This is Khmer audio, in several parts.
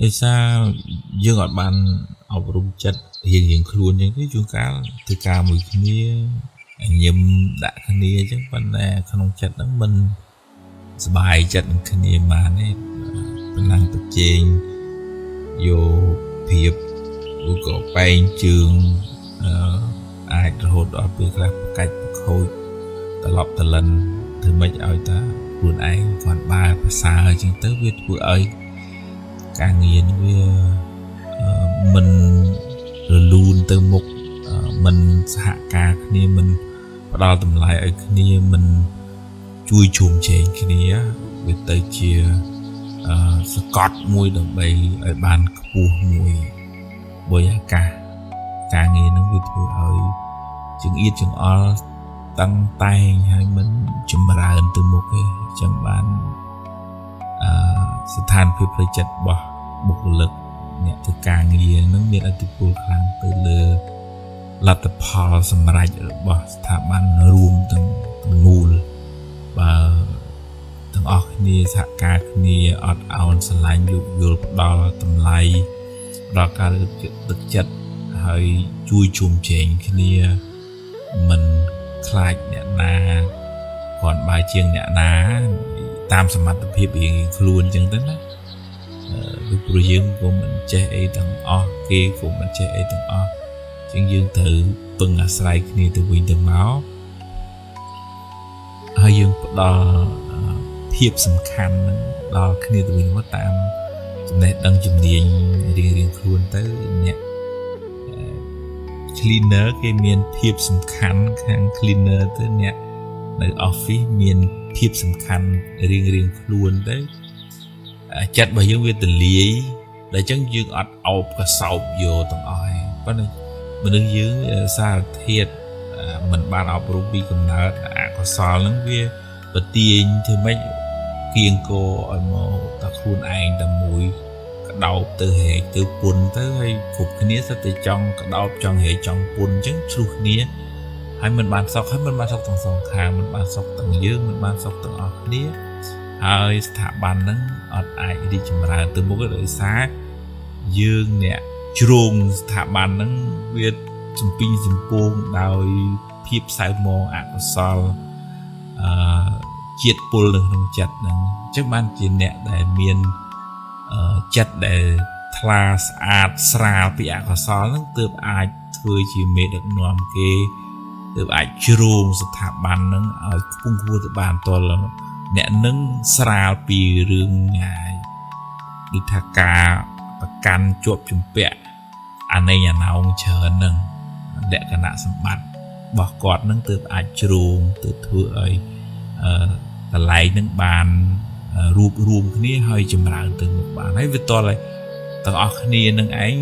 ដោយសារយើងអត់បានអប់រំចិត្តរៀងរៀងខ្លួនអញ្ចឹងទេជួនកាលធ្វើការមួយគ្នាញឹមដាក់គ្នាអញ្ចឹងប៉ុន្តែក្នុងចិត្តហ្នឹងមិនសប្បាយចិត្តនឹងគ្នាបានទេប៉ុណ្ណឹងប្រជែងយកភាពឬក៏បែងជើងអាចរហូតដល់ពេលខ្លះប្រកាច់ប្រខូចត្រឡប់ត្រលិនធ្វើម៉េចឲ្យតាខ្លួនឯងគាត់បើប្រសើរអញ្ចឹងទៅវាធ្វើឲ្យការងារនឹងវាមិនរលូនទៅមុខមិនសហការគ្នាមិនផ្ដល់តម្លៃឲ្យគ្នាមិនជួយជ្រោមជ្រែងគ្នាវាទៅជាសកត់មួយដើម្បីឲ្យបានខ្ពស់មួយបើឱកាសការងារនឹងវាធ្វើឲ្យចង្អៀតចង្អល់តឹងតែងហើយមិនចម្រើនទៅមុខទេអញ្ចឹងបានស្ថានភាពផ្លូវចិត្តរបស់បុគ្គលិកអ្នកធ្វើការងារនឹងមានឥទ្ធិពលខ្លាំងទៅលើលទ្ធផលសម្រេចរបស់ស្ថាប័នរួមទាំងមូលបើទាំងអស់គ្នាសហការគ្នាអត់ឱនស្រឡាញ់យោគយល់ផ្ដល់តម្លៃផ្ដល់ការលើកទឹកចិត្តហើយជួយជុំជែងគ្នាមិនខ្លាចអ្នកណាគ្រាន់បើជាងអ្នកណាតាមសមត្ថភាពរៀងៗខ្លួនអញ្ចឹងទៅណាពីព្រោះយើងក៏មិនចេះអីទាំងអស់គេក៏មិនចេះអីទាំងអស់ជាងយើងត្រូវពឹងអាស្រ័យគ្នាទៅវិញទៅមកហើយយើងផ្ដល់ភាពសំខាន់នឹងដល់គ្នាទៅវិញមកតាមចំណេះដឹងជំនាញរៀងៗខ្លួនទៅអ្នក cleaner គេមានភាពសំខាន់ខាង cleaner ទៅអ្នកនៅ office មានភាពសំខាន់រៀងៗខ្លួនទៅចិត្តរបស់យើងវាទលាយដល់អញ្ចឹងយើងអត់អោបកសោបយកទាំងអស់ឯងប៉ុន្តែមនុស្សយើងសារធាតុមិនបានអប់រំពីកំណើតអកុសលហ្នឹងវាប្រទាញធ្វើម៉េចគៀងគរឲ្យមកតែខ្លួនឯងតែមួយក្តោបទៅហែកទៅពុនទៅហើយគ្រប់គ្នាសិតតែចង់ក្តោបចង់ហែកចង់ពុនអញ្ចឹងឆ្លោះគ្នាហើយមិនបានសុខហើយមិនបានសុខទាំងសងខាងមិនបានសុខទាំងយើងមិនបានសុខទាំងអស់គ្នាហើយស្ថាប័នហ្នឹងអត់អាចរីកចម្រើនទៅមុខទេដោយសារយើងអ្នកជ្រងស្ថាប័នហ្នឹងវាសំពីងសំពងដោយភាពសៅមងអកុសលជាតិពុលនៅក្នុងចិត្តហ្នឹងអញ្ចឹងបានជាអ្នកដែលមានចិត្តដែលថ្លាស្អាតស្រាលពីអកុសលហ្នឹងទើបអាចធ្វើជាមេដឹកនាំគេទើបអាចជ្រោងស្ថាប័នហ្នឹងឲ្យខ្ពង់ខ្ពស់ទៅបានតលអ្នកនឹងស្រាលពីរឿងដូចថាការប្រកាន់ជាប់ជំពាក់អាណេអាណោងច្រើនហ្នឹងលក្ខណៈសម្បត្តិរបស់គាត់ហ្នឹងទើបអាចជ្រោងទើបធ្វើឲ្យកន្លែងហ្នឹងបានរួបរួមគ្នាហើយចម្រើនទៅមុខបានហើយវាតលឲ្យទាំងអស់គ្នានឹងឯង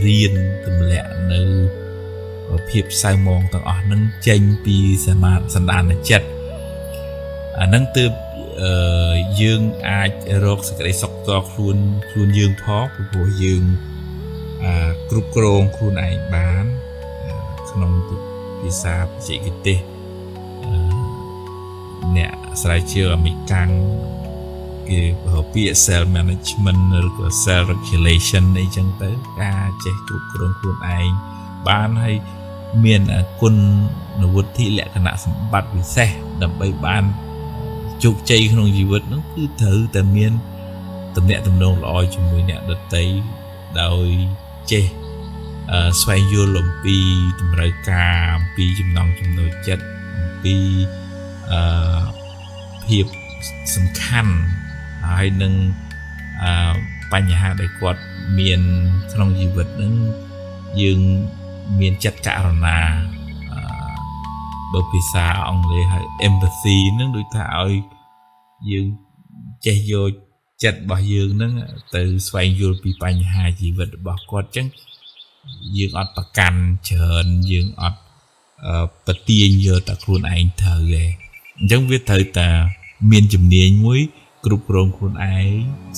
រៀនទម្លាក់នៅភាពសៅមងទាំងអស់ហ្នឹងចេញពីសមាសន្តានចិត្តអាហ្នឹងទើបយើងអាចរកសេចក្តីសុខតខ្លួនខ្លួនយើងផងពីព្រោះយើងគ្រប់គ្រងខ្លួនឯងបានក្នុងភាសាបច្ចេកទេសអ្នកស្រាវជ្រាវអាមេរិកាំងគេប្រើពាក្យ self management ឬក៏ self regulation អីចឹងទៅការចេះគ្រប់គ្រងខ្លួនឯងបានហើយមានគុណវុឌ្ឍិលក្ខណៈសម្បត្តិពិសេសដើម្បីបានជោគជ័យក្នុងជីវិតនោះគឺត្រូវតែមានទំនាក់ទំនងល្អជាមួយអ្នកដទៃដោយចេះស្វែងយល់អំពីតម្រូវការអំពីចំណង់ចំណូលចិត្តអំពីភាពសំខាន់ហើយនឹងបញ្ហាដែលគាត់មានក្នុងជីវិតហ្នឹងយើងមានចិត្តករុណាបើភាសាអង់គ្លេសហៅ empathy ហ្នឹងដូចថាឲ្យយើងចេះយកចិត្តរបស់យើងហ្នឹងទៅស្វែងយល់ពីបញ្ហាជីវិតរបស់គាត់អញ្ចឹងយើងអត់ប្រកាន់ច្រើនយើងអត់ប្រទាញយកតែខ្លួនឯងត្រូវទេអញ្ចឹងវាត្រូវតែមានជំនាញមួយគ្រប់គ្រងខ្លួនឯង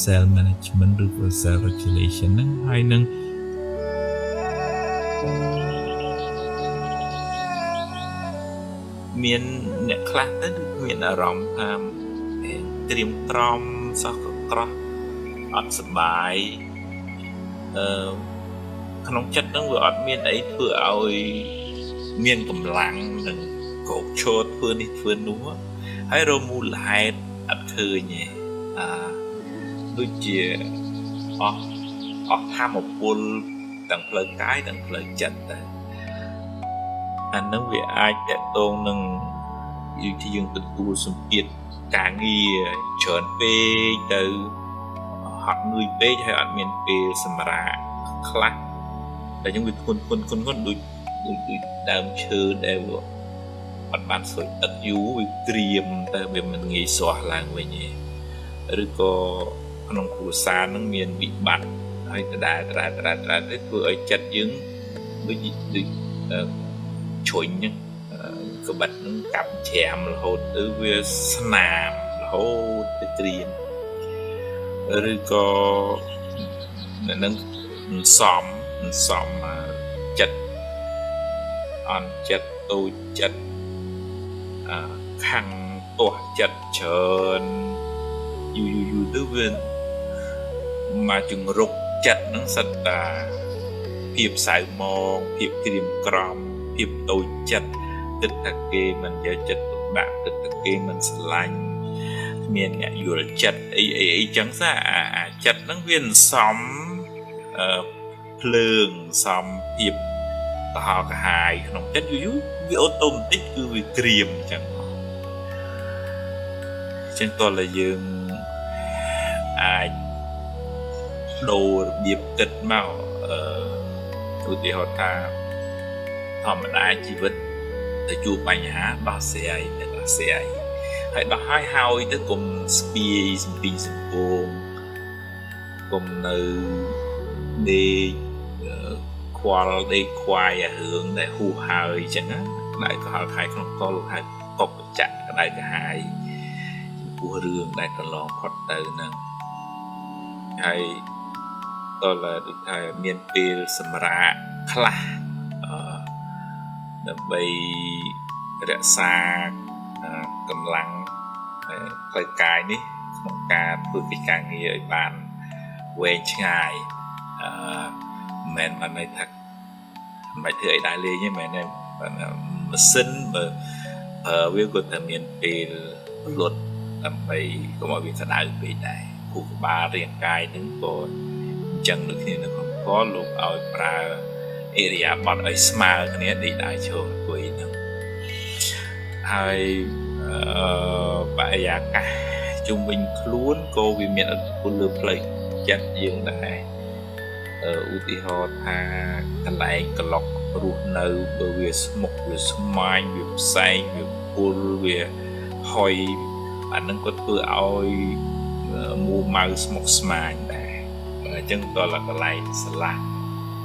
self management ឬក៏ self regulation ហ្នឹងហើយនឹងមានអ្នកខ្លះទៅមានអារម្មណ៍ថាត្រៀមក្រំសោះក៏ក្រោះអត់សប្បាយ អឺក្នុងចិត្តហ្នឹងវាអត់មានអីធ្វើឲ្យមានកម្លាំងនឹងក្រោកឈរធ្វើនេះធ្វើនោះហើយរកមូលហេតុអត់ឃើញទេអាដូចជាអស់អស់ធម៌ពលទាំងផ្លូវកាយទាំងផ្លូវចិត្តដែរអានឹងវាអាចតកតងនឹងយើងที่យើងទទួលសម្ពាធការងារច្រើនពេកទៅហត់នឿយពេកហើយអត់មានពេលសម្រាកខ្លះតែយើងវាធ្ងន់ធ្ងន់ធ្ងន់ធ្ងន់ដូចដូចដូចដើមឈើដែលវាអត់បានស្រោចទឹកយូរវាក្រៀមទៅវាមិនងាយស្រស់ឡើងវិញទេឬក៏ក្នុងគ្រួសារនឹងមានវិបត្តិហើយដដែលដដែលដដែលដដែលទៅធ្វើឲ្យចិត្តយើងដូចដូចជ្រុញហ្នឹងក្បិតនឹងកាប់ច្រាមរហូតទៅវាស្នាមរហូតទៅក្រៀមឬក៏នឹងសំសំចិត្តអន់ចិត្តតូចចិត្តខាំងទាស់ចិត្តច្រើនយូរយូរទៅវាមកជង្រុកចិត្តហ្នឹងសិតតាភាពសៅមងភាពក្រៀមក្រំភាពតូចចិត្តគិតថាគេមិនយកចិត្តទុកដាក់គិតថាគេមិនស្រឡាញ់គ្មានអ្នកយល់ចិត្តអីអីអីចឹងសោះអាចិត្តហ្នឹងវាសំអឺភ្លើងសំភាពប្រហោក្រហាយក្នុងចិត្តយូរយូរវាអូតូម៉ាទិកគឺវាក្រៀមចឹងចឹងតើតែយើងអាចដូររបៀបគិតមកឧទាហរណ៍ថាធម្មតាជីវិតទៅជួបបញ្ហាដោះស្រាយទៅដោះស្រាយហើយដោះហើយហើយទៅកុំស្ពាយសំពីងសំពងកុំនៅដេកខ្វល់ដេកខ្វាយអារឿងដែលហួសហើយអញ្ចឹងណាក្តៅក្រហល់ខែក្នុងកលហៅកុបចៈក្តៅក្រហាយចំពោះរឿងដែលកន្លងផុតទៅហ្នឹងហើយតើដូចថាមានពេលសម្រាកខ្លះដើម្បីរក្សាកម្លាំងផ្លូវកាយនេះក្នុងការធ្វើកិច្ចការងារឲ្យបានវែងឆ្ងាយមិនមែនបានន័យថាមិនបាច់ធ្វើអីដែរលេងទេមែនទេម៉ាស៊ីនបើប្រើវាក៏តែមានពេលលត់ដើម្បីកុំឲ្យវាក្តៅពេកដែរខួរក្បាលរាងកាយនឹងក៏អញ្ចឹងដូចគ្នានៅក្នុងធម៌លោកឲ្យប្រើអិរិយាបថឲ្យស្មើគ្នាដេកដើរឈរអង្គុយហ្នឹងហើយបរិយាកាសជុំវិញខ្លួនក៏វាមានឥទ្ធិពលលើផ្លូវចិត្តយើងដែរឧទាហរណ៍ថាកន្លែងក្លុករស់នៅបើវាស្មុកវាស្មាញវាផ្សែងវាពុលវាហុយអានឹងក៏ធ្វើឲ្យមួម៉ៅស្មុកស្មាញដែរអញ្ចឹងតើកន្លែងស្លាស់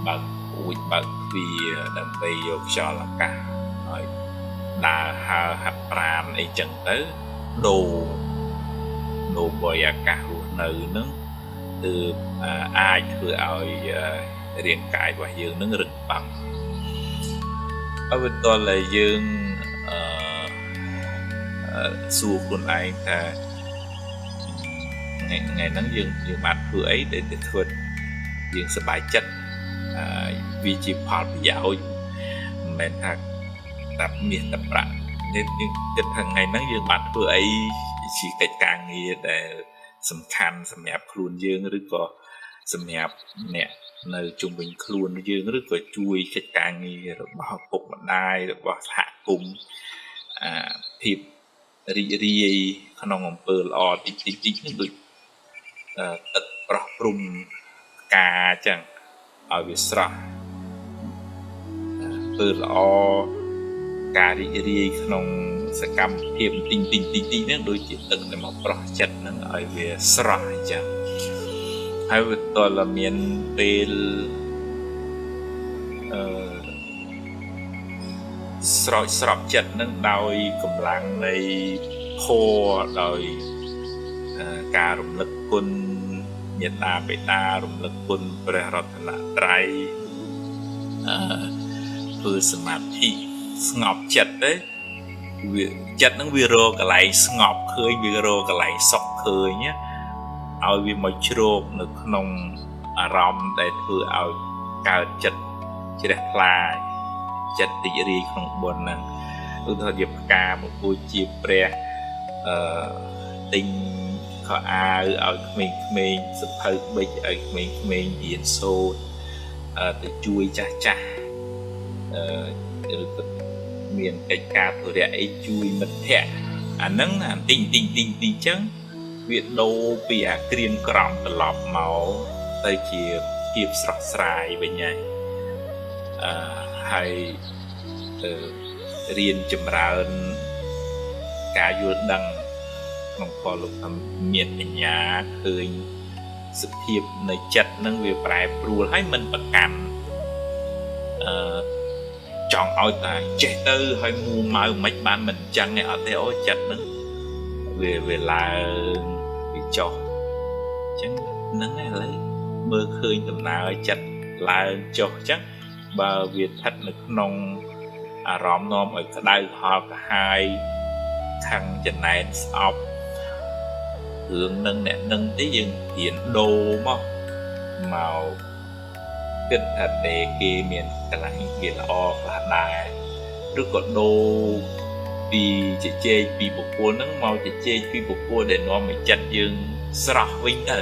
បើកអួចបើកទ្វារដើម្បីយកខ្យល់អាកាសឲ្យដើរហើរហាត់ប្រាណអីចឹងទៅដូរដូរបរិយាកាសរស់នៅនឹងគឺអាចធ្វើឲ្យរាងកាយរបស់យើងនឹងរឹងប៉ឹងហើយវាតតែយើងសួរខ្លួនឯងថាថ្ងៃហ្នឹងយើងបានធ្វើអីដែលទៅធ្វើយើងសប្បាយចិត្តវាជាផលប្រយោជន៍មិនមែនថាតែមាសតែប្រាក់នេះយើងគិតថាថ្ងៃហ្នឹងយើងបានធ្វើអីជាកិច្ចការងារដែលសំខាន់សម្រាប់ខ្លួនយើងឬក៏សម្រាប់អ្នកនៅជុំវិញខ្លួនយើងឬក៏ជួយកិច្ចការងាររបស់ឪពុកម្ដាយរបស់សហគមន៍ភាពរីករាយក្នុងអំពើល្អតិចតិចតិចនេះដូចទឹកប្រោះព្រំផ្កាចឹងឲ្យវាស្រស់អំពើល្អការរីករាយក្នុងសកម្មភាពតិចតិចតិចតិចហ្នឹងដូចជាទឹកដែលមកប្រោះចិត្តហ្នឹងឲ្យវាស្រស់អញ្ចឹងហើយវាតើមានពេលស្រោចស្រពចិត្តនឹងដោយកម្លាំងនៃធម៌ដោយការរំលឹកគុណមេត្តាបិតារំលឹកគុណព្រះរតនត្រ័យធ្វើសមាធិស្ងប់ចិត្តទៅវាចិត្តនឹងវារកកន្លែងស្ងប់ឃើញវារកកន្លែងសុខឃើញឲ្យវាមកជ្រោកនៅក្នុង អារម្មណ៍ដែលធ្វើឲ្យកើតចិត្តជ្រះថ្លាចិត្តរីករាយក្នុងបុណ្យហ្នឹងឧទាហរណ៍ជាផ្កាមកពូជាព្រះអឺទិញខោអាវឲ្យក្មេងៗសភៅបិចឲ្យក្មេងៗរៀនសូត្រទៅជួយចាស់ចាស់ឬក៏មានកិច្ចការធុរៈអីជួយមិត្តភ័ក្តិអាហ្នឹងអាតិចតិចតិចតិចចឹងវាដូរពីអាក្រៀមក្រំត្រឡប់មកទៅជាភាពស្រស់ស្រាយវិញហើយហើយរៀនចម្រើនការយល់ដឹងក្នុងផលលោកថាមានបញ្ញាឃើញសភាពនៃចិត្តនឹងវាប្រែប្រួលហើយមិនប្រកាន់ចង់ឲ្យតែចេះទៅហើយមួម៉ៅមិនបានមិនចឹងទេអត់ទេអូចិត្តនឹងវាឡើងវាចុះចឹងហ្នឹងឥឡូវមើលឃើញដំណើរចិត្តឡើងចុះចឹងបើវាស្ថិតនៅក្នុងអារម្មណ៍នាំឲ្យក្តៅហល់ក្រហាយខាងចំណែនស្អប់រឿងនឹងអ្នកនឹងទេយើងរៀនដូរមកគិតថាទេគេមានកន្លែងគេល្អខ្លះដែរឬក៏ដូរពីជជែកពីបុគ្គលហ្នឹងមកជជែកពីបុគ្គលដែលនាំឲ្យចិត្តយើងស្រស់វិញទៅ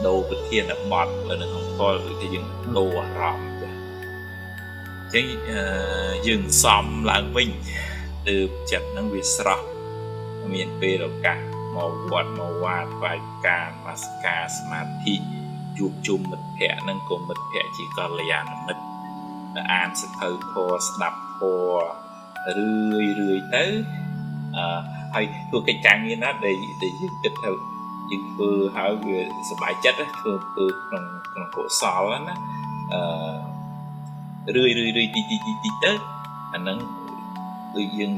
ដូរប្រធានបទនៅក្នុងធម៌គឺថាយើងដូរអារម្មណ៍ចាអញ្ចឹងយើងសំឡើងវិញទើបចិត្តហ្នឹងវាស្រស់មានពេលឱកាសមកវត្តមកវាថ្វាយការនមស្ការសមាធិជួបជុំមិត្តភ័ក្តិហ្នឹងក៏មិត្តភ័ក្តិជាកល្យាណមិត្តអានសភៅធម៌ស្ដាប់ធម៌រឿយរឿយទៅហើយធ្វើកិច្ចការងារណាដែលយើងគិតថាយើងធ្វើហើយវាសប្បាយចិត្តធ្វើក្នុងកុសលណារឿយរឿយរឿយតិចតិចតិចតិចទៅអាហ្នឹងដូចយើង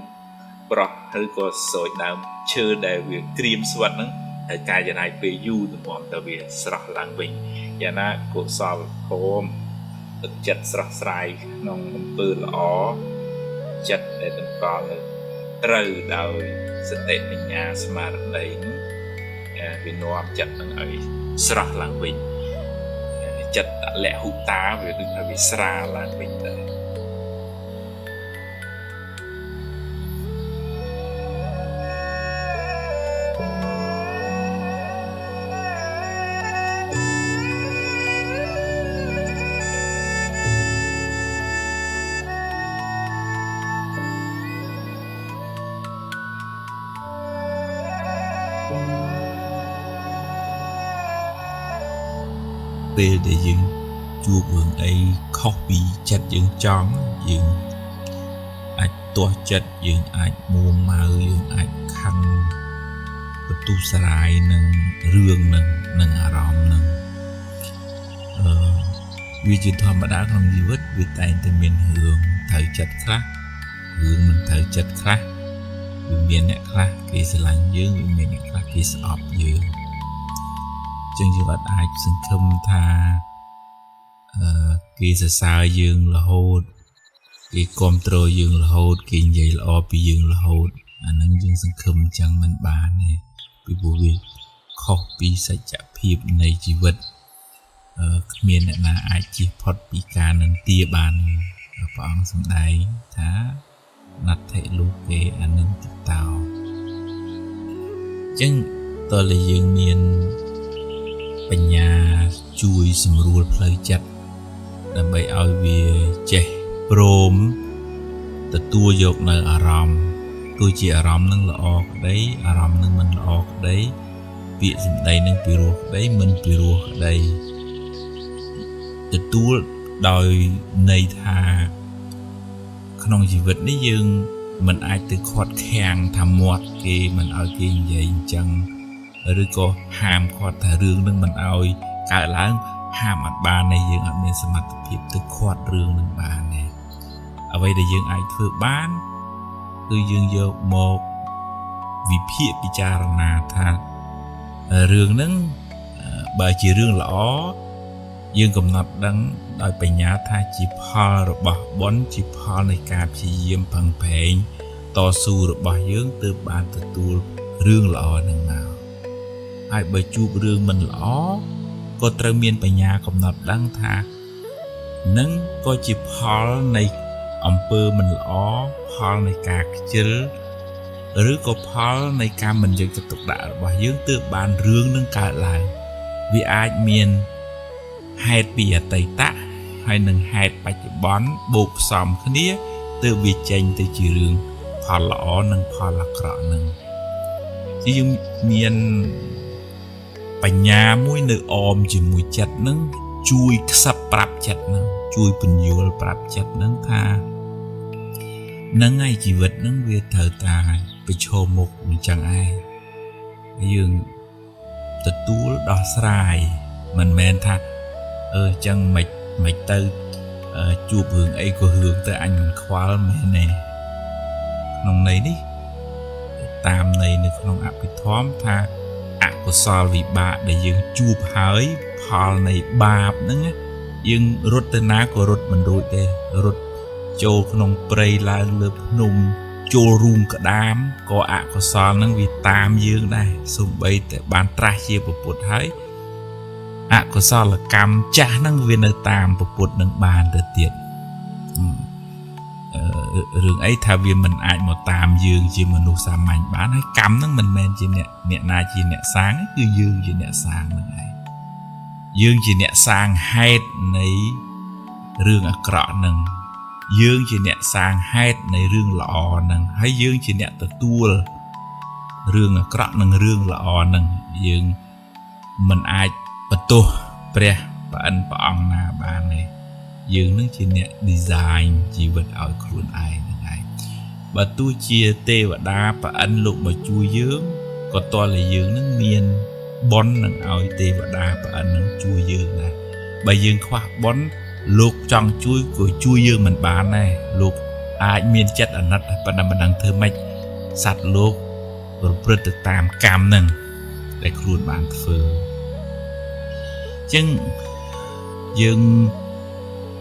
ប្រោះឬក៏ស្រោចដើមឈើដែលវាក្រៀមស្វិតហ្នឹងហើយការចំណាយពេលយូរទម្រាំទៅវាស្រស់ឡើងវិញយ៉ាងណាកុសលធម៌ទឹកចិត្តស្រស់ស្រាយក្នុងអំពើល្អចិត្តដែលតម្កល់នៅត្រូវដោយសតិបញ្ញាស្មារតីហ្នឹងវានាំចិត្តនឹងឲ្យស្រស់ឡើងវិញចិត្តលហុតាវាដូចថាវាស្រាលឡើងវិញដែរពេលដែលយើងជួបរឿងអីខុសពីចិត្តយើងចង់យើងអាចទាស់ចិត្តយើងអាចមួម៉ៅយើងអាចខឹងបន្ទុះសារាយនឹងរឿងនឹងនឹងអារម្មណ៍នឹងវាជាធម្មតាក្នុងជីវិតវាតែងតែមានរឿងត្រូវចិត្តខ្លះរឿងមិនត្រូវចិត្តខ្លះវាមានអ្នកខ្លះគេស្រឡាញ់យើងវាមានអ្នកខ្លះគេស្អប់យើងចឹងយើងអត់អាចសង្ឃឹមថាគេសរសើរយើងរហូតគេគាំទ្រយើងរហូតគេនិយាយល្អពីយើងរហូតអាហ្នឹងយើងសង្ឃឹមចឹងមិនបានទេពីព្រោះវាខុសពីសច្ចភាពនៃជីវិតគ្មានអ្នកណាអាចជៀសផុតពីការនិន្ទាបានព្រះអង្គសម្ដែងថាណដ្ឋិលោកេអនិន្ទតោចឹងតើយើងមានបញ្ញាជួយសម្រួលផ្លូវចិត្តដើម្បីឲ្យវាចេះព្រមទទួលយកនៅអារម្មណ៍ទោះជាអារម្មណ៍នឹងល្អក្តីអារម្មណ៍នឹងមិនល្អក្តីពាក្យសម្ដីនឹងពិរោះក្តីមិនពិរោះក្តីទទួលដោយន័យថាក្នុងជីវិតនេះយើងមិនអាចទៅខាត់ខាំងថាមាត់គេមិនឲ្យគេនិយាយអញ្ចឹងឬក៏ហាមគាត់ថារឿងនឹងមិនឲ្យកើតឡើងហាមអត់បានទេយើងអត់មានសមត្ថភាពទៅខាត់រឿងនឹងបានទេអ្វីដែលយើងអាចធ្វើបានគឺយើងយកមកវិភាគពិចារណាថារឿងនឹងបើជារឿងល្អយើងកំណត់ដឹងដោយបញ្ញាថាជាផលរបស់បុណ្យជាផលនៃការព្យាយាមប្រឹងប្រែងតស៊ូរបស់យើងទើបបានទទួលរឿងល្អនឹងមកហើយបើជួបរឿងមិនល្អ ក៏ត្រូវមានបញ្ញាកំណត់ដឹងថានឹងក៏ជាផលនៃអំពើមិនល្អផលនៃការខ្ជិលឬក៏ផលនៃការមិនយកចិត្តទុកដាក់របស់យើងទើបបានរឿងនឹងកើតឡើងវាអាចមានហេតុពីអតីតហើយនឹងហេតុបច្ចុប្បន្នបូកផ្សំគ្នាទើបវាចេញទៅជារឿងផលល្អនិងផលអាក្រក់នឹងជាយើងមានបញ្ញាមួយនៅអមជាមួយចិត្តនឹងជួយខ្សឹបប្រាប់ចិត្តនឹងជួយពន្យល់ប្រាប់ចិត្តនឹងថានឹងហើយជីវិតនឹងវាត្រូវតែប្រឈមមុខអញ្ចឹងឯងយើងទទួលដោះស្រាយមិនមែនថាអញ្ចឹងមិនទៅជួបរឿងអីក៏រឿងទៅអញមិនខ្វល់មែនទេក្នុងន័យនេះតាមន័យនៅក្នុងអភិធម្មថាអកុសលវិបាកដែលយើងជួបហើយផលនៃបាបហ្នឹងយើងរត់ទៅណាក៏រត់មិនរួចទេរត់ចូលក្នុងព្រៃឡើងលើភ្នំចូលរូងក្តាមក៏អកុសលហ្នឹងវាតាមយើងដែរសូម្បីតែបានត្រាស់ជាពុទ្ធហើយអកុសលកម្មចាស់ហ្នឹងវានៅតាមពុទ្ធនឹងបានទៅទៀតរឿងអីថាវាមិនអាចមកតាមយើងជាមនុស្សសាមញ្ញបានហើយកម្មហ្នឹងមិនមែនជាអ្នកណាជាអ្នកសាងគឺយើងជាអ្នកសាងហ្នឹងឯងយើងជាអ្នកសាងហេតុនៃរឿងអាក្រក់ហ្នឹងយើងជាអ្នកសាងហេតុនៃរឿងល្អហ្នឹងហើយយើងជាអ្នកទទួលរឿងអាក្រក់និងរឿងល្អហ្នឹងយើងមិនអាចបន្ទោសព្រះប្រអិនព្រះអង្គណាបានទេយើងនឹងជាអ្នក design ជីវិតឲ្យខ្លួនឯងហ្នឹងឯងបើទោះជាទេវតាប្រអិនលោកមកជួយយើងក៏តើតែយើងនឹងមានបុណ្យនឹងឲ្យទេវតាប្រអិននឹងជួយយើងដែរបើយើងខ្វះបុណ្យលោកចង់ជួយក៏ជួយយើងមិនបានដែរលោកអាចមានចិត្តអាណិតប៉ុន្តែមិនដឹងធ្វើម៉េចសត្វលោកប្រព្រឹត្តទៅតាមកម្មហ្នឹងដែលខ្លួនបានធ្វើអញ្ចឹងយើង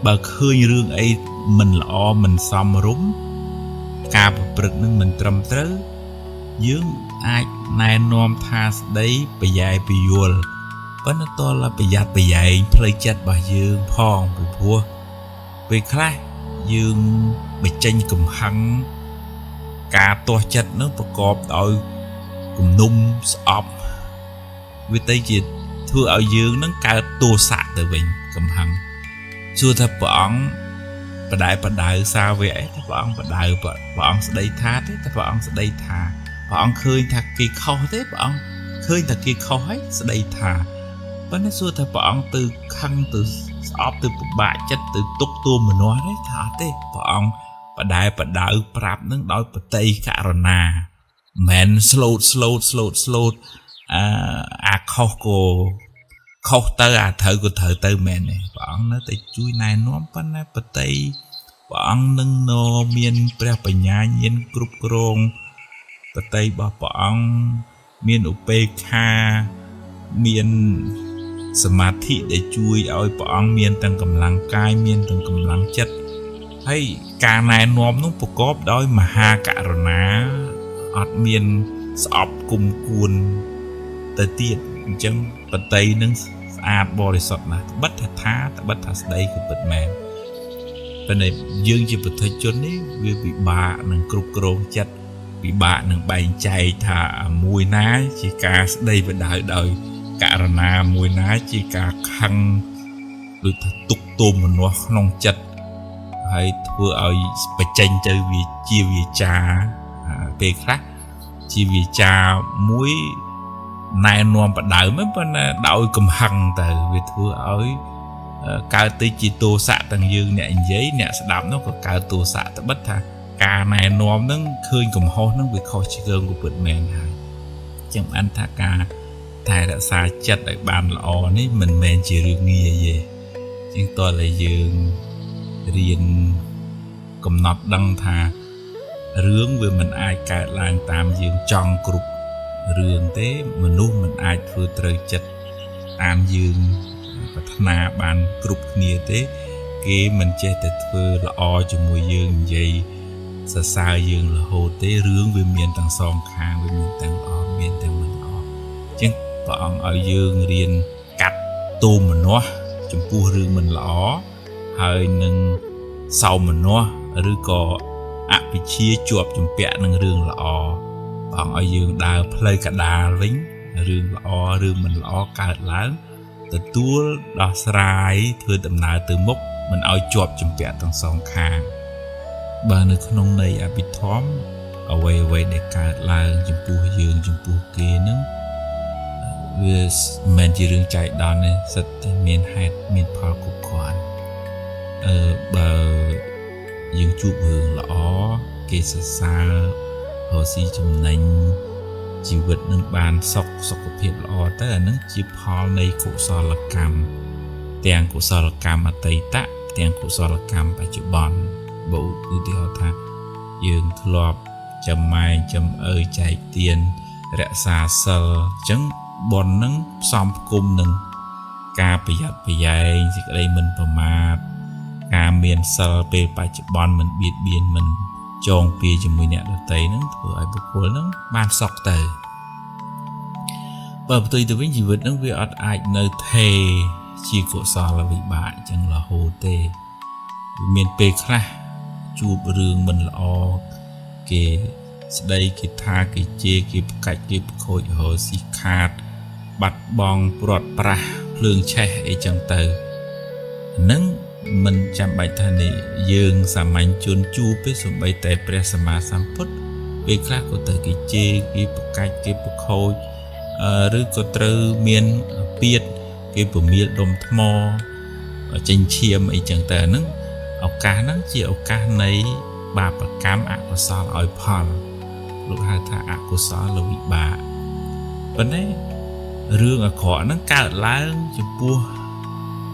បើឃើញរឿងអីមិនល្អមិនសមរម្យការប្រព្រឹត្តនឹងមិនត្រឹមត្រូវយើងអាចណែនាំថាស្ដីប្រយែប្រយល់ប៉ុន្តែតលប្រយ័ត្នប្រយែងផ្លូវចិត្តរបស់យើងផងពីព្រោះពេលខ្លះយើងបញ្ចេញកំហឹងការទាស់ចិត្តនឹងប្រកបដោយគំនុំស្អប់វាទៅជាធ្វើឲ្យយើងនឹងកើតទោសៈទៅវិញកំហឹងសួរថាព្រះអង្គបដិបដៅសាវកអីថាព្រះអង្គបដៅព្រះអង្គស្ដីថាទេតែព្រះអង្គស្ដីថាព្រះអង្គឃើញថាគេខុសទេព្រះអង្គឃើញថាគេខុសហើយស្ដីថាប៉ុន្តែសួរថាព្រះអង្គទៅខឹងទៅស្អប់ទៅពិបាកចិត្តទៅទុកទោមនស្សទេថាអត់ទេព្រះអង្គបដិបដៅប្រាប់នឹងដោយបតីករណាមិនស្លូតស្លូតស្លូតស្លូតអាខុសក៏ខុសទៅអាត្រូវក៏ត្រូវទៅមែនទេព្រះអង្គនៅតែជួយណែនាំប៉ុន្តែបតីព្រះអង្គនឹងនមានព្រះបញ្ញាញាណគ្រប់គ្រងបតីរបស់ព្រះអង្គមានឧបេក្ខាមានសមាធិដែលជួយឲ្យព្រះអង្គមានទាំងកម្លាំងកាយមានទាំងកម្លាំងចិត្តហើយការណែនាំនោះប្រកបដោយមហាករុណាអត់មានស្អប់គុំគួនទៅទៀតអញ្ចឹងបតីនឹងស្អាតបរិសុទ្ធណាស់ត្បិតថាត្បិតថាស្ដីគឺពិតមែនប៉ុន្តែយើងជាពុទ្ធជននេះវាពិបាកនឹងគ្រប់គ្រងចិត្តពិបាកនឹងបែងចែកថាមួយណាជាការស្ដីបដៅដោយករណាមួយណាជាការខឹងដូចថាទុកទោមនស្សក្នុងចិត្តហើយធ្វើឲ្យបញ្ចេញទៅវាជាវាចាពេលខ្លះជាវាចាមួយណែនាំបដៅមិនប៉ុន្តែដោយកំហឹងទៅវាធ្វើឲ្យកើតទៅជាទោសៈទាំងយើងអ្នកនិយាយអ្នកស្ដាប់នោះក៏កើតទោសៈត្បិតថាការណែនាំនឹងឃើញកំហុសនឹងវាខុសឆ្គងក៏ពិតមែនហើយចឹងបានថាការថែរក្សាចិត្តឲ្យបានល្អនេះមិនមែនជារឿងងាយទេជាងតើតែយើងរៀនកំណត់ដឹងថារឿងវាមិនអាចកើតឡើងតាមយើងចង់គ្រប់រឿងទេមនុស្សមិនអាចធ្វើត្រូវចិត្តតាមយើងប្រាថ្នាបានគ្រប់គ្នាទេគេមិនចេះតែធ្វើល្អជាមួយយើងនិយាយសរសើរយើងរហូតទេរឿងវាមានទាំងសងខាងវាមានទាំងល្អមានទាំងមិនល្អអញ្ចឹងព្រះអង្គឲ្យយើងរៀនកាត់ ទោមនស្សចំពោះរឿងមិនល្អហើយនឹងសោមនស្សឬក៏អភិជាជាប់ជំពាក់នឹងរឿងល្អព្រះអង្គឲ្យយើងដើរផ្លូវកដាលវិញរឿងល្អរឿងមិនល្អកើតឡើងទទួលដោះស្រាយធ្វើដំណើរទៅមុខមិនឲ្យជាប់ជំពាក់ទាំងសងខាងបើនៅក្នុងន័យអភិធម្មអ្វីអ្វីដែលកើតឡើងចំពោះយើងចំពោះគេនឹងវាមិនមែនជារឿងចៃដន្យទេសិតតែមានហេតុមានផលគ្រប់គ្រាន់បើយើងជួបរឿងល្អគេសរសើររកស៊ីចំណេញជីវិតនឹងបានសុខសុខភាពល្អទៅអានឹងជាផលនៃកុសលកម្មទាំងកុសលកម្មអតីតទាំងកុសលកម្មបច្ចុប្បន្នបើឧទាហរណ៍ថាយើងធ្លាប់ចំម៉ែចំឪចែកទានរក្សាសិលអញ្ចឹងបុណ្យនឹងផ្សំផ្គុំនឹងការប្រយ័ត្នប្រយែងសេចក្តីមិនប្រមាទការមានសិលពេលបច្ចុប្បន្នមិនបៀតបៀនមិនចងពៀជាមួយអ្នកដទៃនឹងធ្វើឲ្យបុគ្គលនឹងបានសុខទៅបើផ្ទុយទៅវិញជីវិតនឹងវាអត់អាចនៅថេជាកុសលវិបាកអញ្ចឹងរហូតទេមានពេលខ្លះជួបរឿងមិនល្អគេស្ដីគេថាគេជេរគេផ្កាច់គេប្រខូចរហស៊ីខាតបាត់បង់ព្រាត់ប្រាសភ្លើងឆេះអីចឹងទៅនឹងមិនចាំបាច់ថានេះយើងសាមញ្ញជនជួបទេសូម្បីតែព្រះសម្មាសម្ពុទ្ធពេលខ្លះក៏ទៅគេជេរគេប្រកាច់គេប្រខូចឬក៏ត្រូវមានពៀតគេពមៀលដុំថ្មចេញឈាមអីចឹងទៅហ្នឹងឱកាសហ្នឹងជាឱកាសនៃបាបកម្មអកុសលឲ្យផលលោកហៅថាអកុសលវិបាកប៉ុន្តែរឿងអាក្រក់ហ្នឹងកើតឡើងចំពោះ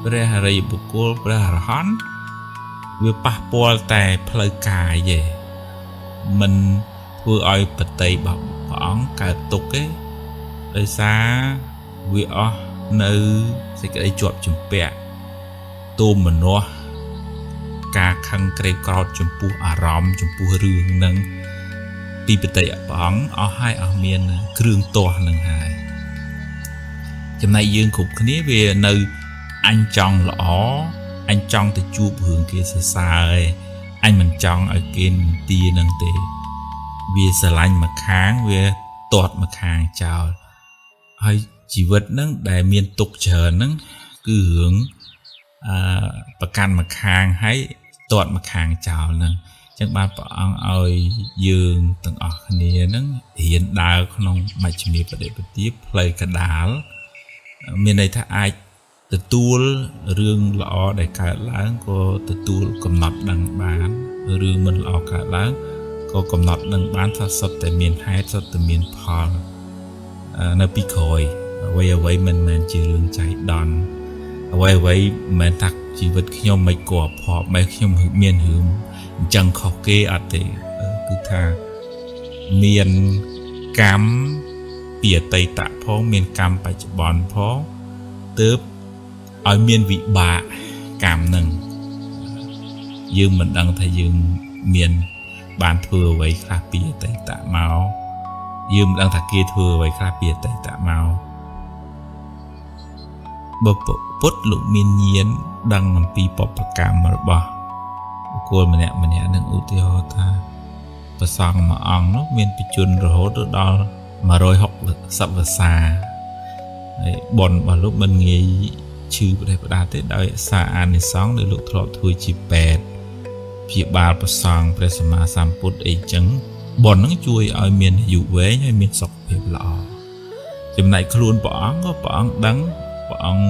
ព្រះអរិយបុគ្គលព្រះអរហន្តវាប៉ះពាល់តែផ្លូវកាយទេមិនធ្វើឲ្យបតីរបស់ព្រះអង្គកើតទុក្ខទេដោយសារវាអស់នៅសេចក្តីជាប់ជំពាក់ទោមនស្សការខឹងក្រេបក្រោធចំពោះអារម្មណ៍ចំពោះរឿងនឹងពីបតីព្រះអង្គអស់ហើយអស់មានគ្រឿងទាស់នឹងហើយចំណែកយើងគ្រប់គ្នាវានៅអញចង់ល្អអញចង់ទៅជួបរឿងគេសរសើរឯងអញមិនចង់ឲ្យគេនិន្ទានឹងទេវាស្រឡាញ់មកខាងវាទាត់មកខាងចោលហើយជីវិតនឹងដែលមានទុក្ខច្រើននឹងគឺរឿងប្រកាន់មកខាងហើយទាត់មកខាងចោលនឹងអញ្ចឹងបានព្រះអង្គឲ្យយើងទាំងអស់គ្នានឹងរៀនដើរក្នុងមជ្ឈិមាបដិបទាផ្លូវកដាលមានន័យថាអាចទទួលរឿងល្អដែលកើតឡើងក៏ទទួលកំណត់ដឹងបានរឿងមិនល្អកើតឡើងក៏កំណត់ដឹងបានថាសុទ្ធតែមានហេតុសុទ្ធតែមានផលនៅពីក្រោយអ្វីអ្វីមិនមែនជារឿងចៃដន្យអ្វីអ្វីមិនមែនថាជីវិតខ្ញុំមិនគួរភ័ព្វមិនខ្ញុំមានរឿងអញ្ចឹងខុសគេអត់ទេគឺថាមានកម្មពីអតីតផងមានកម្មបច្ចុប្បន្នផងទើបឲ្យមានវិបាកកម្មនឹងយើងមិនដឹងថាយើងមានបានធ្វើអ្វីខ្លះពីអតីតមកយើងមិនដឹងថាគេធ្វើអ្វីខ្លះពីអតីតមកបើពុទ្ធលោកមានញាណដឹងអំពីបព្វកម្មរបស់បុគ្គលម្នាក់ម្នាក់នឹងឧទាហរណ៍ថាព្រះសង្ឃមួយអង្គនោះមានបច្ចុប្បន្នរហូតដល់160វស្សាហើយបុណ្យរបស់លោកមិនងាយឈឺប្រេះផ្ដាទេដោយសារអានិសង្សដែលលោកធ្លាប់ធ្វើជាពេទ្យព្យាបាលព្រះសង្ឃព្រះសម្មាសម្ពុទ្ធអីចឹងបុណ្យនឹងជួយឲ្យមានអាយុវែងហើយមានសុខភាពល្អចំណែកខ្លួនព្រះអង្គក៏ព្រះអង្គដឹងព្រះអង្គ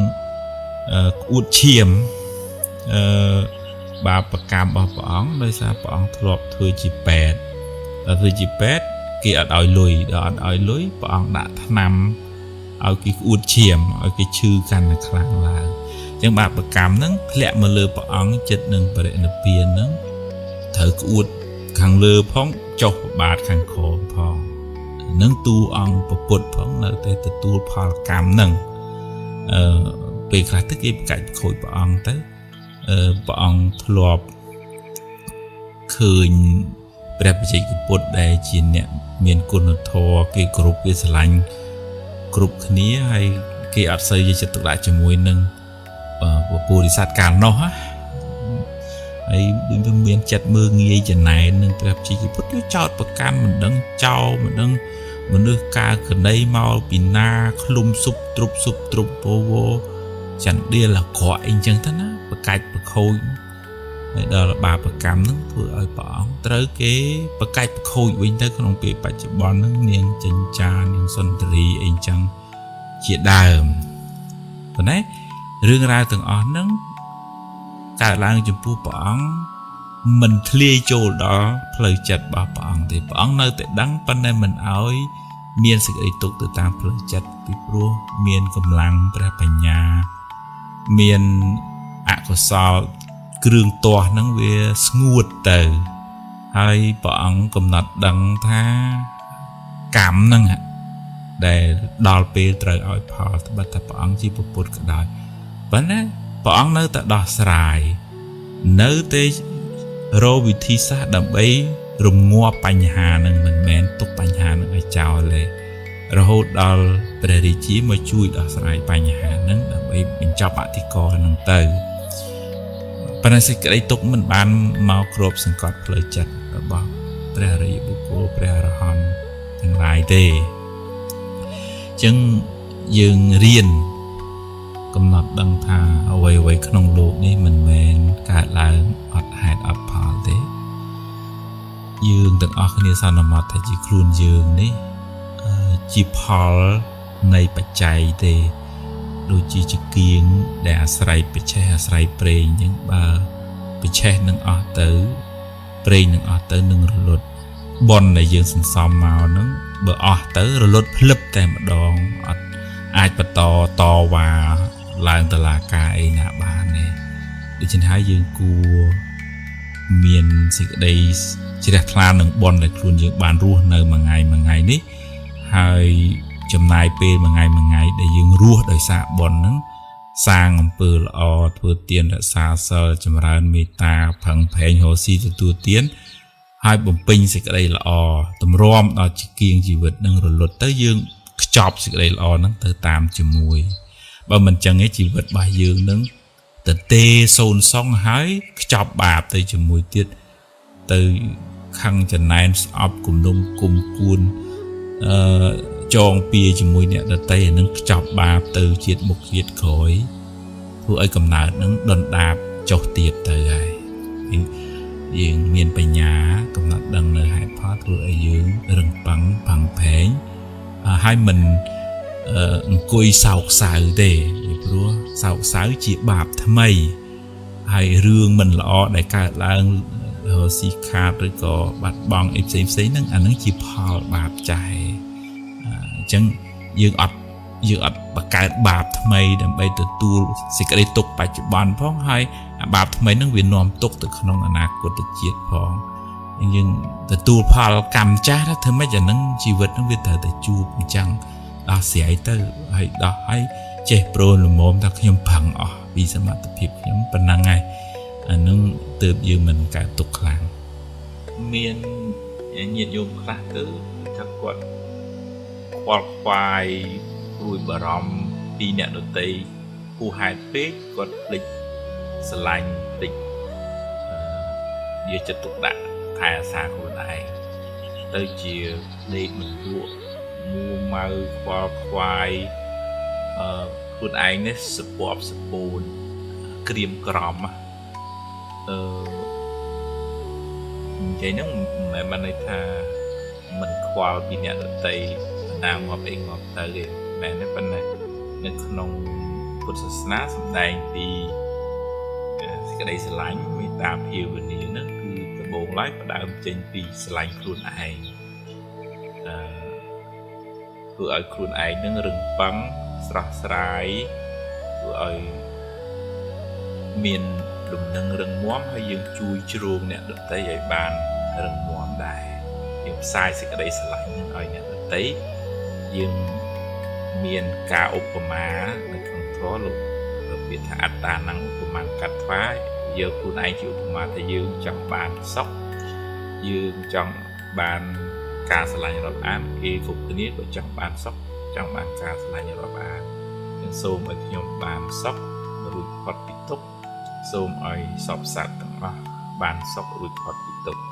ក្អួតឈាមបាបកម្មរបស់ព្រះអង្គដោយសារព្រះអង្គធ្លាប់ធ្វើជាពេទ្យដល់ធ្វើជាពេទ្យគេអត់ឲ្យលុយដល់អត់ឲ្យលុយព្រះអង្គដាក់ថ្នាំឲ្យគេក្អួតឈាមឲ្យគេឈឺកាន់តែខ្លាំងឡើងអញ្ចឹងបាបកម្មហ្នឹងធ្លាក់មកលើព្រះអង្គចិត្តនឹងបរិនិព្វានហ្នឹងត្រូវក្អួតខាងលើផងចុះប្របាទខាងក្រោមផងនឹងទូអង្គពពុទ្ធផងនៅតែទទួលផលកម្មហ្នឹងពេលខ្លះទៅគេប្រកាច់ខូចព្រះអង្គទៅព្រះអង្គធ្លាប់ឃើញព្រះបច្ចេកពុទ្ធដែលជាអ្នកមានគុណធម៌គេគោរពគេស្រឡាញ់គ្រប់គ្នាហើយ គេអត់សូវយកចិត្តទុកដាក់ជាមួយនឹងពពោធិសត្វកាលនោះណាហើយដូចវាមានចិត្តមើងងាយចំណែននឹងព្រះជាពុទ្ធចោតប្រកាន់មិនដឹងចោលមិនដឹងមនុស្សកាកណីមកពីណាឃ្លុំស៊ុបទ្រុបស៊ុបទ្រុបពោវចន្ទាលអាក្រក់អីចឹងទៅណាបកាច់បខូចហើយដល់បាបកម្មហ្នឹងធ្វើឲ្យព្រះអង្គត្រូវគេបកាច់បខូចវិញទៅក្នុងពេលបច្ចុប្បន្នហ្នឹងនាងចិញ្ចានាងសុន្ទរីអីចឹងជាដើមប៉ុន្តែរឿងរ៉ាវទាំងអស់ហ្នឹងកើតឡើងចំពោះព្រះអង្គមិនធ្លាយចូលដល់ផ្លូវចិត្តរបស់ព្រះអង្គទេព្រះអង្គនៅតែដឹងប៉ុន្តែមិនឲ្យមានសេចក្តីទុក្ខទៅតាមផ្លូវចិត្តពីព្រោះមានកម្លាំងព្រះបញ្ញាមានអកុសលគ្រឿងទាស់ហ្នឹងវាស្ងួតទៅហើយព្រះអង្គកំណត់ដឹងថាកម្មហ្នឹងដែលដល់ពេលត្រូវឲ្យផលត្បិតថាព្រះអង្គជាពុទ្ធក៏ដោយប៉ុន្តែព្រះអង្គនៅតែដោះស្រាយនៅតែរកវិធីសាស្ត្រដើម្បីរងាប់បញ្ហានឹងមិនមែនទុកបញ្ហានឹងឲ្យចោលទេរហូតដល់ព្រះរាជាមកជួយដោះស្រាយបញ្ហានឹងដើម្បីបញ្ចប់អធិករណ៍នឹងទៅប៉ុន្តែសេចក្តីទុកមិនបានមកគ្របសង្កត់ផ្លូវចិត្តរបស់ព្រះអរិយបុគ្គលព្រះអរហន្តទាំងឡាយទេអញ្ចឹងយើងរៀនកំណត់ដឹងថាអ្វីៗក្នុងលោកនេះមិនមែនកើតឡើងអត់ហេតុអត់ផលទេយើងទាំងអស់គ្នាសន្មតថាជាខ្លួនយើងនេះជាផលនៃបច្ច័យទេដូចជាចង្គៀងដែលអាស្រ័យបច្ឆេះអាស្រ័យព្រេងអញ្ចឹងបើបច្ឆេះនឹងអស់ទៅព្រេងនឹងអស់ទៅនឹងរលត់បុណ្យដែលយើងសន្សំមកហ្នឹងបើអស់ទៅរលត់ភ្លឹបតែម្ដងអត់អាចបន្តតវ៉ាឡើងតឡាការអីណាបានទេដូច្នេះហើយយើងគួរមានសេចក្តីជ្រះថ្លានឹងបុណ្យដែលខ្លួនយើងបានរស់នៅមួយថ្ងៃមួយថ្ងៃនេះហើយចំណាយពេលមួយថ្ងៃមួយថ្ងៃដែលយើងរស់ដោយសារបុណ្យហ្នឹងសាងអំពើល្អធ្វើទានរក្សាសិលចម្រើនមេត្តាប្រឹងប្រែងរកស៊ីទទួលទានហើយបំពេញសេចក្តីល្អទម្រាំដល់ជាគៀងជីវិតនឹងរលត់ទៅយើងខ្ចប់សេចក្តីល្អហ្នឹងទៅតាមជាមួយបើមិនចឹងទេជីវិតរបស់យើងនឹងទៅទេសូនសងហើយខ្ចប់បាបទៅជាមួយទៀតទៅខឹងចំណែនស្អប់គំនុំគុំគួនចងពៀជាមួយអ្នកដតីអានឹងខ្ចប់បាបទៅជាតិមុខជាតិក្រោយធ្វើឲ្យកំណើតនឹងដុនដាបចុះទៀតទៅហើយយើងមានបញ្ញាកំណត់ដឹងនៅហេតុផលធ្វើឲ្យយើងរឹងប៉ឹងផឹងផែងហើយមិនអង្គុយសោកសៅទេពីព្រោះសោកសៅជាបាបថ្មីហើយរឿងមិនល្អដែលកើតឡើងរកស៊ីខាតឬក៏បាត់បង់អីផ្សេងផ្សេងហ្នឹងអាហ្នឹងជាផលបាបចាស់អញ្ចឹងយើងអត់បង្កើតបាបថ្មីដើម្បីទទួលសេចក្តីទុក្ខបច្ចុប្បន្នផងហើយអាបាបថ្មីហ្នឹងវានាំទុក្ខទៅក្នុងអនាគតជាតិផងយើងទទួលផលកម្មចាស់ថាធ្វើម៉េចអាហ្នឹងជីវិតហ្នឹងវាត្រូវតែជួបអញ្ចឹងដោះស្រាយទៅហើយដោះឲ្យចេះព្រមល្មមថាខ្ញុំប្រឹងអស់ពីសមត្ថភាពខ្ញុំប៉ុណ្ណឹងហើយអានឹងទើបយើងមិនកើតទុក្ខខ្លាំងមានញាតិញោមខ្លះទៅថាគាត់ខ្វល់ខ្វាយព្រួយបារម្ភពីអ្នកដទៃហួសហេតុពេកគាត់ភ្លេចស្រឡាញ់ភ្លេចយកចិត្តទុកដាក់ថែអាសាខ្លួនឯងទៅជាដេកមិនលក់មួម៉ៅខ្វល់ខ្វាយខ្លួនឯងនេះសពប់សពូនក្រៀមក្រំនិយាយហ្នឹងមិនមែនបានន័យថាមិនខ្វល់ពីអ្នកដទៃណាងាប់អីងាប់ទៅទេមែនទេប៉ុន្តែនៅក្នុងពុទ្ធសាសនាសម្ដែងពីសេចក្តីស្រឡាញ់មេត្តាភាវនាហ្នឹងគឺដំបូងឡើយផ្ដើមចេញពីស្រឡាញ់ខ្លួនឯងធ្វើឲ្យខ្លួនឯងនឹងរឹងប៉ឹងស្រស់ស្រាយធ្វើឲ្យមានលំនឹងរឹងមាំហើយយើងជួយជ្រោមអ្នកដទៃឲ្យបានរឹងមាំដែរយើងផ្សាយសេចក្តីស្រឡាញ់នឹងឲ្យអ្នកដទៃយើងមានការឧបមានៅក្នុងធម៌លោកពាក្យថាអត្តានំឧបមាកាត់ថ្វាយយកខ្លួនឯងជាឧបមាថាយើងចង់បានសុខយើងចង់បានការស្រឡាញ់រាប់អានគេគ្រប់គ្នាក៏ចង់បានសុខចង់បានការស្រឡាញ់រាប់អាន សូមឲ្យខ្ញុំបានសុខរួចផុតពីទុក្ខសូមឲ្យសពសត្វទាំងអស់បានសុខរួចផុតពីទុក្ខ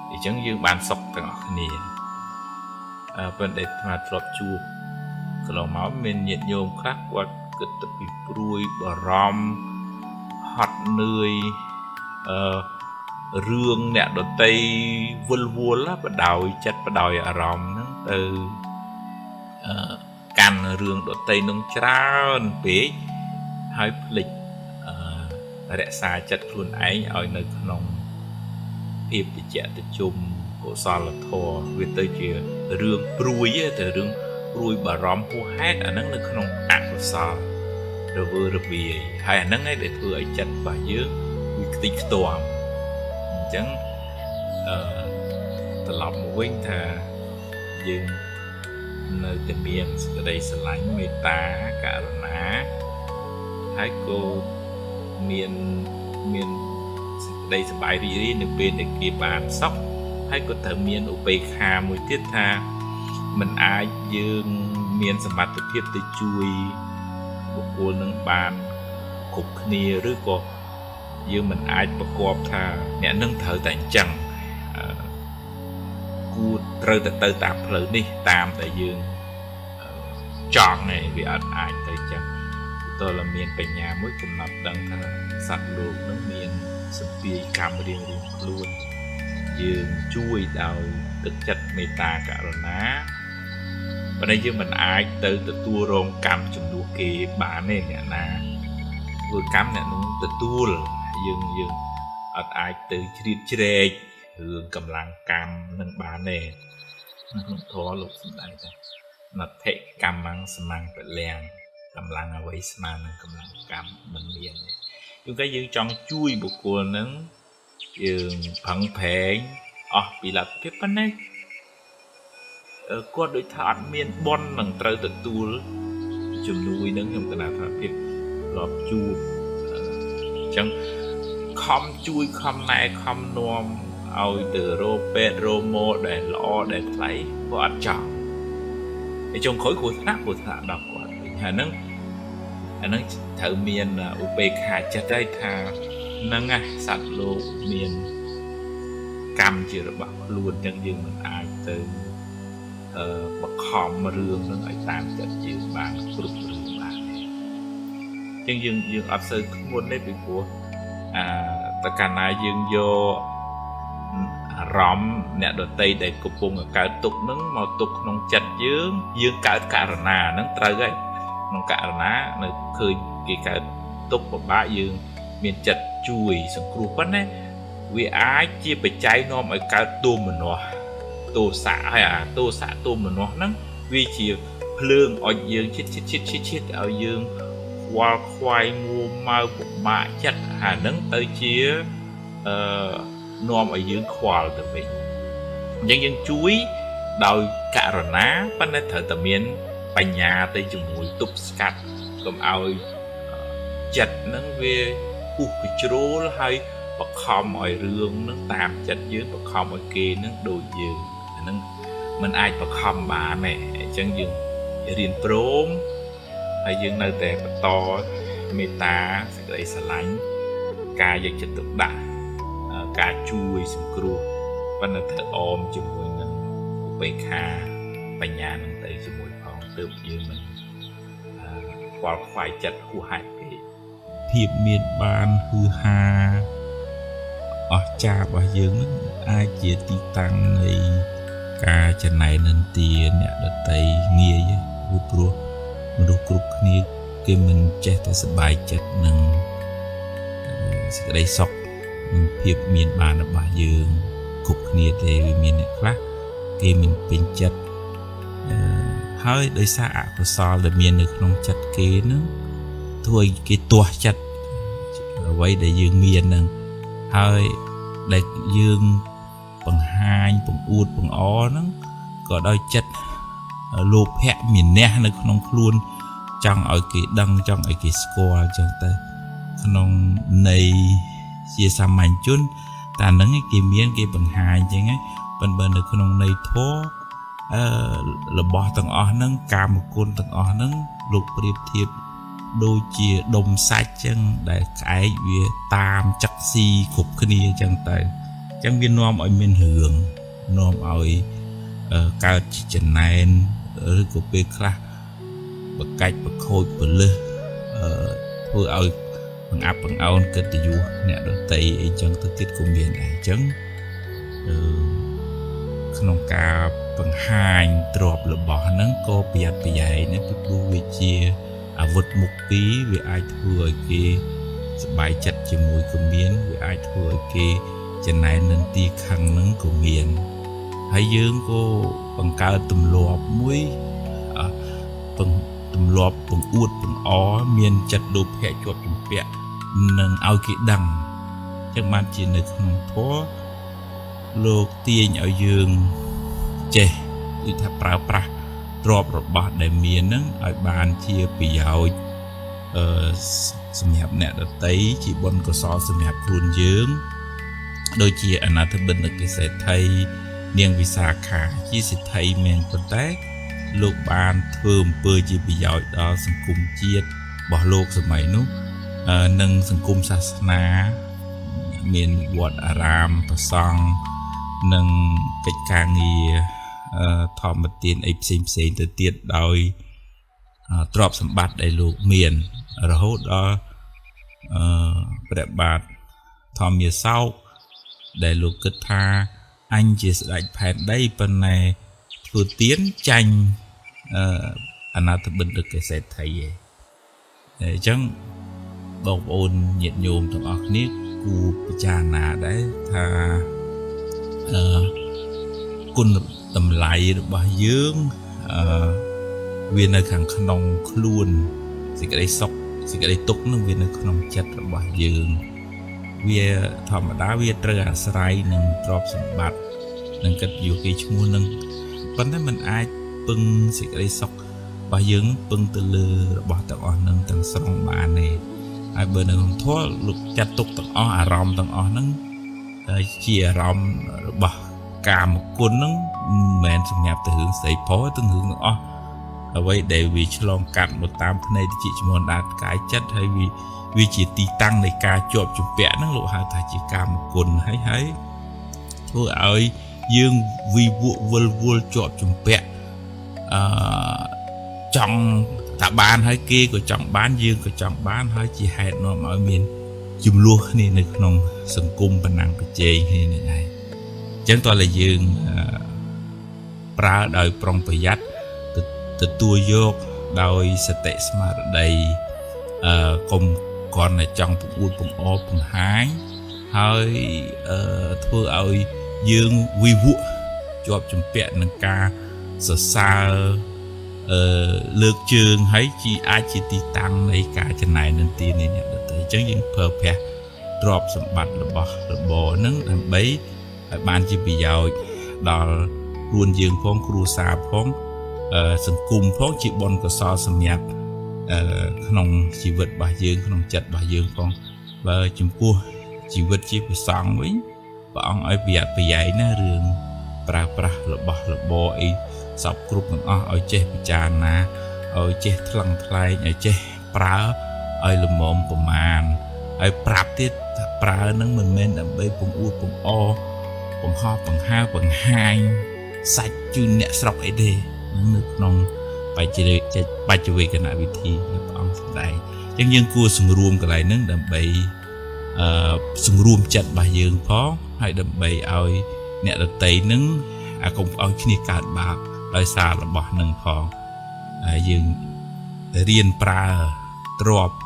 អញ្ចឹងយើងបានសុខទាំងអស់គ្នាប៉ុន្តែអាត្មាធ្លាប់ជួបកន្លងមកមានញាតិញោមខ្លះគាត់គិតទៅពីព្រួយបារម្ភហត់នឿយរឿងអ្នកដតីវិលវល់បដោយចិត្តបដោយអារម្មណ៍ហ្នឹងទៅកាន់រឿងដតីនឹងច្រើនពេកហើយភ្លេចរក្សាចិត្តខ្លួនឯងឲ្យនៅក្នុងភាពត្រជាក់ត្រជុំកុសលធម៌វាទៅជារឿងព្រួយទៅរឿងព្រួយបារម្ភហួសហេតុអាហ្នឹងនៅក្នុងអកុសលរវើរវាយហើយអាហ្នឹងឯងដែលធ្វើឲ្យចិត្តរបស់យើងវាខ្ទេចខ្ទាំអញ្ចឹងត្រឡប់មកវិញថាយើងនៅតែមានសេចក្តីស្រឡាញ់មេត្តាករុណាហើយក៏មានសេចក្តីសប្បាយរីករាយនៅពេលដែលគេបានសុខហើយក៏ត្រូវមានឧបេក្ខាមួយទៀតថាមិនអាចយើងមានសមត្ថភាពទៅជួយបុគ្គលនឹងបានគ្រប់គ្នាឬក៏យើងមិនអាចប្រកបថាអ្នកនឹងត្រូវតែអញ្ចឹងគួរត្រូវតែទៅតាមផ្លូវនេះតាមតែយើងចង់ឯងវាអត់អាចទៅចឹងតើលមានបញ្ញាមួយកំណត់ដឹងថាសត្វលោកនឹងមានសម្ពាយកម្មរៀងៗខ្លួនយើងជួយដោយទឹកចិត្តមេត្តាករុណាប៉ុន្តែយើងមិនអាចទៅទទួលរងកម្មជំនួសគេបានទេអ្នកណាធ្វើកម្មអ្នកនោះទទួលយើងអត់អាចទៅជ្រៀតជ្រែករឿងកម្លាំងកម្មនឹងបានទេក្នុងធម៌លោកសំដែងថានដ្ឋិកម្មੰសមੰពលំកម្លាំងអ្វីស្មើនឹងកម្លាំងកម្មមិនមានទេជួនកាលយើងចង់ជួយបុគ្គលនឹងយើងប្រឹងប្រែងអស់ពីលទ្ធភាពប៉ុណ្ណេះគាត់ដូចថាអត់មានបុណ្យនឹងត្រូវទទួលជំនួយនឹងខ្ញុំកណាថាភាពធ្លាប់ជួបអញ្ចឹងខំជួយខំណែខំនាំឲ្យទៅរកពេទ្យរកម៉ដែលល្អដែលថ្លៃគាត់អត់ចង់ឯចុងក្រោយគ្រោះថ្នាក់ដល់គាត់វិញហើយហ្នឹងអាហ្នឹងត្រូវមានឧបេក្ខាចិត្តហើយថាហ្នឹងណាសត្វលោកមានកម្មជារបស់ខ្លួនអញ្ចឹងយើងមិនអាចទៅបខំរឿងហ្នឹងឲ្យតាមចិត្តយើងបានគ្រប់រឿងបានទេអញ្ចឹងយើងអត់សូវធ្ងន់ទេពីព្រោះតកាលណាយើងយកអារម្មណ៍អ្នកដតីដែលកំពុងកើតទុក្ខហ្នឹងមកទុកក្នុងចិត្តយើងយើងកើតករណាហ្នឹងត្រូវហើយក្នុងករណានៅឃើញគេកើតទុក្ខពិបាកយើងមានចិត្តជួយសង្គ្រោះប៉ុន្តែវាអាចជាបច្ច័យនាំឲ្យកើតទោមនស្សទោសៈហើយអាទោសៈទោមនស្សហ្នឹងវាជាភ្លើងអុចយើងឈិតឈិតឈិតឈិតឈិតឲ្យយើងខ្វល់ខ្វាយមួម៉ៅពិបាកចិត្តអាហ្នឹងទៅជានាំឲ្យយើងខ្វល់ទៅវិញអញ្ចឹងយើងជួយដោយករណាប៉ុន្តែត្រូវតែមានបញ្ញាទៅជាមួយទប់ស្កាត់កុំឲ្យចិត្តហ្នឹងវាពុះកជ្រោលហើយបខំឲ្យរឿងហ្នឹងតាមចិត្តយើងបខំឲ្យគេហ្នឹងដូចយើងអាហ្នឹងมันអាចបខំបានទេអញ្ចឹងយើងរៀនព្រមហើយយើងនៅតែបន្តមេត្តាសេចក្តីស្រឡាញ់ការយកចិត្តទុកដាក់ការជួយសង្គ្រោះប៉ុន្តែត្រូវអមជាមួយនឹងឧបេក្ខាបញ្ញានឹងទៅជាមួយផងទើបយើងមិនខ្វល់ខ្វាយចិត្តហួសហេតុពេកភាពមានបានហ៊ឺហាអស្ចារ្យរបស់យើងនឹងអាចជាទីតាំងនៃការចំណែននិន្ទាអ្នកដតីងាយពីព្រោះមនុស្សគ្រប់គ្នាគេមិនចេះតែសប្បាយចិត្តនឹងសេចក្តីសុខនឹងភាពមានបានរបស់យើងគ្រប់គ្នាទេវាមានអ្នកខ្លះគេមិនពេញចិត្តហើយដោយសារអកុសលដែលមាននៅក្នុងចិត្តគេនឹងធ្វើឲ្យគេទាស់ចិត្តអ្វីដែលយើងមាននឹងហើយដែលយើងបង្ហាញបង្អួតបង្អហ្នឹងក៏ដោយចិត្តលោភៈមានះនៅក្នុងខ្លួនចង់ឲ្យគេដឹងចង់ឲ្យគេស្គាល់អញ្ចឹងទៅក្នុងន័យជាសាមញ្ញជនតែហ្នឹងគេមានគេបង្ហាញអញ្ចឹងប៉ុន្តែនៅក្នុងន័យធម៌របស់ទាំងអស់ហ្នឹងកាមគុណទាំងអស់ហ្នឹងលោកប្រៀបធៀប ដូចជាដុំសាច់ចឹងដែលក្អែកវាតាមចឹកស៊ីគ្រប់គ្នាចឹងទៅចឹងវានាំឲ្យមានរឿងនាំឲ្យកើតជាចំណែនឬក៏ពេលខ្លះបកាច់បខូចពលឹះធ្វើឲ្យបង្អាប់បង្អោនកិត្តិយសអ្នកដតីអីចឹងទៅទៀតក៏មានដែរចឹងក្នុងការបង្ហាញទ្រព្យរបស់ហ្នឹងក៏ប្រយ័ត្នប្រយែងណាពីព្រោះវាជាអាវុធមុខពីរវាអាចធ្វើឲ្យគេសប្បាយចិត្តជាមួយក៏មានវាអាចធ្វើឲ្យគេចំណែននឹងទីខឹងហ្នឹងក៏មានហើយយើងក៏បង្កើតទម្លាប់មួយទម្លាប់បង្អួតបង្អមានចិត្តលោភៈជាប់ជំពាក់នឹងឲ្យគេដឹងចឹងបានជានៅក្នុងធម៌លោកទាញឲ្យយើងចេះគឺថាប្រើប្រាស់ទ្រព្យរបស់ដែលមានហ្នឹងឲ្យបានជាប្រយោជន៍សម្រាប់អ្នកដទៃជាបុណ្យកុសលសម្រាប់ខ្លួនយើងដូចជាអនាថបិណ្ឌិកសេដ្ឋីនាងវិសាខាជាសេដ្ឋីមែនប៉ុន្តែលោកបានធ្វើអំពើជាប្រយោជន៍ដល់សង្គមជាតិរបស់លោកសម័យនោះនិងសង្គមសាសនាមានវត្តអារាមព្រះសង្ឃនិងកិច្ចការងារធម្មទានអីផ្សេងផ្សេងទៅទៀតដោយទ្រព្យសម្បត្តិដែលលោកមានរហូតដល់ព្រះបាទធម្មាសោកដែលលោកគិតថាអញជាស្ដេចផែនដីប៉ុន្តែធ្វើទានចាញ់អនាថបិណ្ឌិកសេដ្ឋីឯងអញ្ចឹងបងប្អូនញាតិញោមទាំងអស់គ្នាគួរពិចារណាដែរថាគុណតម្លៃរបស់យើងវានៅខាងក្នុងខ្លួនសេចក្តីសុខសេចក្តីទុក្ខនឹងវានៅក្នុងចិត្តរបស់យើងវាធម្មតាវាត្រូវអាស្រ័យនឹងទ្រព្យសម្បត្តិនិងកិត្តិយសគេឈ្មោះនឹងប៉ុន្តែมันអាចពឹងសេចក្តីសុខរបស់យើងពឹងទៅលើរបស់ទាំងអស់នឹងទាំងស្រុងបានទេហើយបើនៅក្នុងធម៌លោកចាត់ទុកទាំងអស់អារម្មណ៍ទាំងអស់ហ្នឹងជាអារម្មណ៍របស់កាមគុណហ្នឹងមិនមែនសម្រាប់ទៅរឿងស្រីប្រុសទាំងរឿងទាំងអស់អ្វីដែលវាឆ្លងកាត់មកតាមភ្នែកតិចចំនួនដាតកាយចិត្តហើយវាជាទីតាំងនៃការជាប់ជំពាក់ហ្នឹងលោកហៅថាជាកាមគុណហើយធ្វើឲ្យយើងវិវក់វិលវល់ជាប់ជំពាក់ចង់ថាបានហើយគេក៏ចង់បានយើងក៏ចង់បានហើយជាហេតុនាំឲ្យមានចំនួនគ្នានៅក្នុងសង្គមបណ្ណាំងប្រជែងគ្នានេះឯងអញ្ចឹងតើតែយើងប្រើដោយប្រុងប្រយ័ត្នទទួលយកដោយសតិស្មារតីកុំគ្រាន់តែចង់បង្អួតបង្អបង្ហាញហើយធ្វើឲ្យយើងវិវក់ជាប់ជំពាក់នឹងការសរសើរលើកជើងហើយជាអាចជាទីតាំងនៃការចំណែននន្ទានៃអ្នកដទៃអញ្ចឹងយើងប្រើប្រាស់ទ្រព្យសម្បត្តិរបស់របរហ្នឹងដើម្បីឲ្យបានជាប្រយោជន៍ដល់ខ្លួនយើងផងគ្រួសារផងសង្គមផងជាបុណ្យកុសលសម្រាប់ក្នុងជីវិតរបស់យើងក្នុងចិត្តរបស់យើងផងបើចំពោះជីវិតជាព្រះសង្ឃវិញព្រះអង្គឲ្យប្រយ័ត្នប្រយែងណារឿងប្រើប្រាស់របស់របរអីសពគ្រប់ទាំងអស់ឲ្យចេះពិចារណាឲ្យចេះថ្លឹងថ្លែងឲ្យចេះប្រើឲ្យល្មមប្រមាណហើយប្រាប់ទៀតថាប្រើនឹងមិនមែនដើម្បីបង្អួតបង្អបង្ហោះបង្ហើបង្ហាញសាច់ជូនអ្នកស្រុកអីទេនៅក្នុងបច្ចវេកណវិធីព្រះអង្គសម្ដែងអញ្ចឹងយើងគួរសង្រួមកន្លែងហ្នឹងដើម្បីសង្រួមចិត្តរបស់យើងផងហើយដើម្បីឲ្យអ្នកដទៃនឹងកុំឲ្យគ្នាកើតបាបដោយសាររបស់នឹងផងហើយយើងរៀនប្រើទ្រព្យ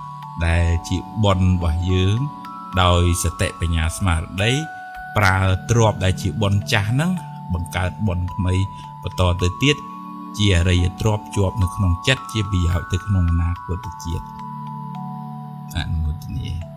ដែលជាបុណ្យរបស់យើងដោយសតិបញ្ញាស្មារតីប្រើទ្រព្យដែលជាបុណ្យចាស់ហ្នឹងបង្កើតបុណ្យថ្មីបន្តទៅទៀតជាអរិយទ្រព្យជាប់នៅក្នុងចិត្តជាប្រយោជន៍ទៅក្នុងអនាគតជាតិអនុមោទនា